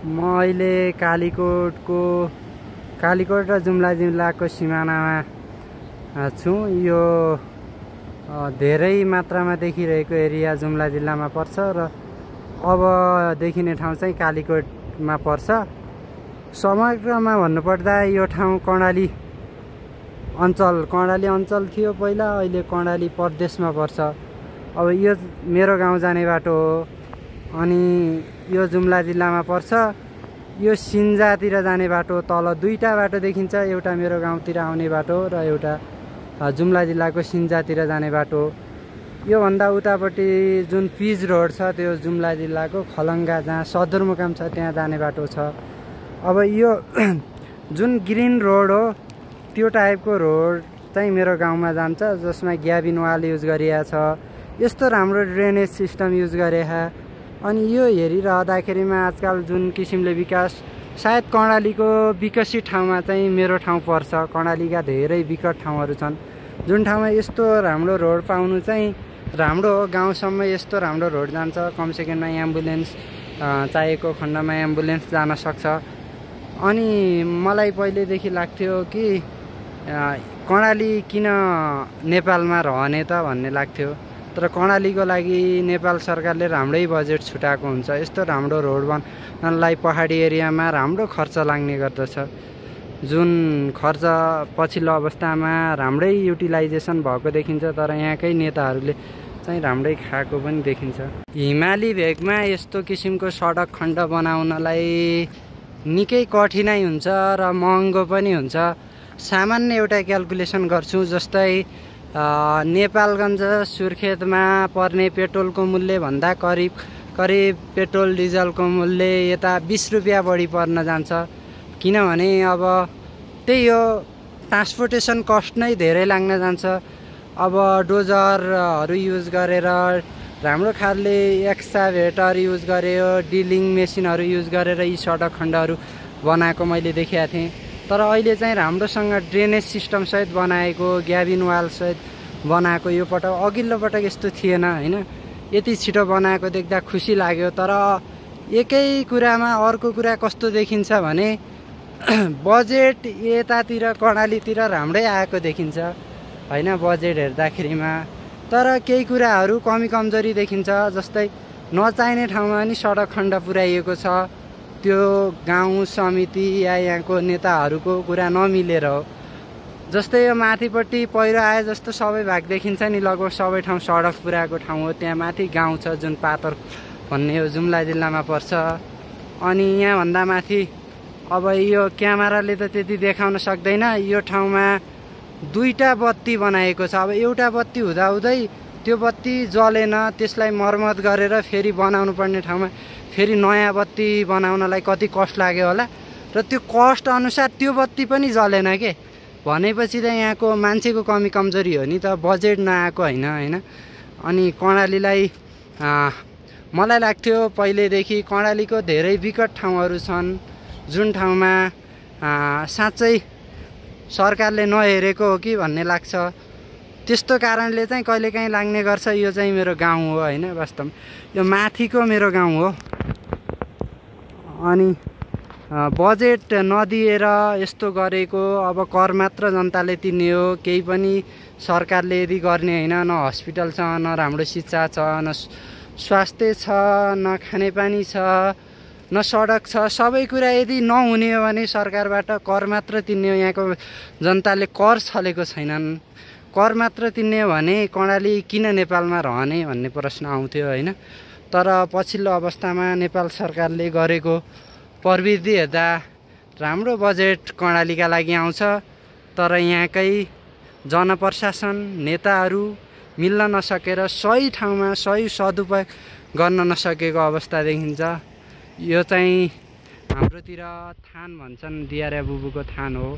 म अहिले कालीकोट र जुम्ला जिल्लाको सिमानामा छु। यो धेरै मात्रामा देखिरहेको एरिया जुम्ला जिल्लामा पर्छ र अब देखिने ठाउँ चाहिँ कालीकोटमा पर्छ। समग्रमा भन्नुपर्दा यो ठाउँ कर्णाली अञ्चल थियो पहिला, अहिले कर्णाली प्रदेशमा पर्छ। अब यो मेरो गाउँ जाने बाटो हो अनि यो जुम्ला जिल्लामा पर्छ। यो सिन्जातिर जाने बाटो, तल दुईटा बाटो देखिन्छ, एउटा मेरो गाउँतिर आउने बाटो र एउटा जुम्ला जिल्लाको सिन्जातिर जाने बाटो। यो भन्दा उतापट्टि जुन पिच रोड छ त्यो जुम्ला जिल्लाको खलङ्गा जहाँ सदरमुकाम छ त्यहाँ जाने बाटो छ। अब यो जुन ग्रिन रोड हो त्यो टाइपको रोड चाहिँ मेरो गाउँमा जान्छ, जसमा ग्याबिन वाल युज गरिएको छ, यस्तो राम्रो ड्रेनेज सिस्टम युज गरेका। अनि यो हेरिरहँदाखेरिमा आजकल जुन किसिमले विकास, सायद कर्णालीको विकसित ठाउँमा चाहिँ मेरो ठाउँ पर्छ। कर्णालीका धेरै विकट ठाउँहरू छन् जुन ठाउँमा यस्तो राम्रो रोड पाउनु चाहिँ राम्रो हो। गाउँसम्म यस्तो राम्रो रोड जान्छ, कम सेकेन्डमा एम्बुलेन्स चाहिएको खण्डमा एम्बुलेन्स जान सक्छ। अनि मलाई पहिलेदेखि लाग्थ्यो कि कर्णाली किन नेपालमा रहने त भन्ने लाग्थ्यो, तर कर्णालीको लागि नेपाल सरकारले राम्रै बजेट छुटाएको हुन्छ। यस्तो राम्रो रोड बनाउनलाई पहाडी एरियामा राम्रो खर्च लाग्ने गर्दछ, जुन खर्च पछिल्लो अवस्थामा राम्रै युटिलाइजेसन भएको देखिन्छ, तर यहाँकै नेताहरूले चाहिँ राम्रै खाएको पनि देखिन्छ। हिमाली भेगमा यस्तो किसिमको सडक खण्ड बनाउनलाई निकै कठिनाइ हुन्छ र महँगो पनि हुन्छ। सामान्य एउटा क्याल्कुलेसन गर्छु, जस्तै नेपालगञ्ज सुर्खेतमा पर्ने पेट्रोलको मूल्य भन्दा करिब पेट्रोल डिजलको मूल्य यता 20 रुपियाँ बढी पर्न जान्छ। किनभने अब त्यही हो, ट्रान्सपोर्टेसन कस्ट नै धेरै लाग्न जान्छ। अब डोजरहरू युज गरेर राम्रो खालले एक्सकाभेटर युज गर्यो, डिलिङ मेसिनहरू युज गरेर यी सडक खण्डहरू बनाएको मैले देखेको थिएँ। तर अहिले चाहिँ राम्रोसँग ड्रेनेज सिस्टम सहित बनाएको, ग्याबिन वाल सहित बनाएको यो पटक, अघिल्लो पटक यस्तो थिएन होइन। यति छिटो बनाएको देख्दा खुसी लाग्यो। तर एकै कुरामा अर्को कुरा कस्तो देखिन्छ भने बजेट यतातिर कर्णालीतिर राम्रै आएको देखिन्छ होइन बजेट हेर्दाखेरिमा, तर केही कुराहरू कमी कमजोरी देखिन्छ। जस्तै नचाहिने ठाउँमा पनि सडक खण्ड पुर्याइएको छ, त्यो गाउँ समिति या यहाँको नेताहरूको कुरा नमिलेर हो। जस्तै यो माथिपट्टि पहिरो आए जस्तो सबै भाग देखिन्छ नि, लगभग सबै ठाउँ सडक पुर्याएको ठाउँ हो। त्यहाँ माथि गाउँ छ जुन पातर भन्ने हो, जुम्ला जिल्लामा पर्छ। अनि यहाँभन्दा माथि अब यो क्यामेराले त त्यति देखाउन सक्दैन, यो ठाउँमा दुईटा बत्ती बनाएको छ। अब एउटा बत्ती हुँदाहुँदै त्यो बत्ती जलेन, त्यसलाई मर्मत गरेर फेरि बनाउनु पर्ने ठाउँमा फेरि नयाँ बत्ती बनाउनलाई कति कस्ट लाग्यो होला, र त्यो कस्ट अनुसार त्यो बत्ती पनि जलेन के। भनेपछि त यहाँको मान्छेको कमी कमजोरी हो नि त, बजेट नआएको होइन। अनि कर्णालीलाई मलाई लाग्थ्यो पहिलेदेखि कर्णालीको धेरै विकट ठाउँहरू छन् जुन ठाउँमा साँच्चै सरकारले नहेरेको हो कि भन्ने लाग्छ। त्यस्तो कारणले चाहिँ कहिलेकाहीँ लाग्ने गर्छ यो चाहिँ मेरो गाउँ हो होइन। वास्तवमा यो माथिको मेरो गाउँ हो। अनि बजेट नदिएर यस्तो गरेको, अब कर मात्र जनताले तिर्ने हो, केही पनि सरकारले यदि गर्ने होइन। न हस्पिटल छ, न राम्रो शिक्षा छ, न स्वास्थ्य छ, न खानेपानी छ, न सडक छ। सबै कुरा यदि नहुने हो भने सरकारबाट कर मात्र तिर्ने हो। यहाँको जनताले कर छलेको छैनन्, कर मात्र तिर्ने हो भने कर्णाली किन नेपालमा रहने भन्ने प्रश्न आउँथ्यो होइन। तर पछिल्लो अवस्थामा नेपाल सरकारले गरेको प्रविधि हेर्दा राम्रो बजेट कर्णालीका लागि आउँछ, तर यहाँकै जनप्रशासन नेताहरू मिल्न नसकेर सही ठाउँमा सही सदुपयोग गर्न नसकेको अवस्था देखिन्छ। यो चाहिँ हाम्रोतिर थान भन्छन्, दियारे बुबुको थान हो।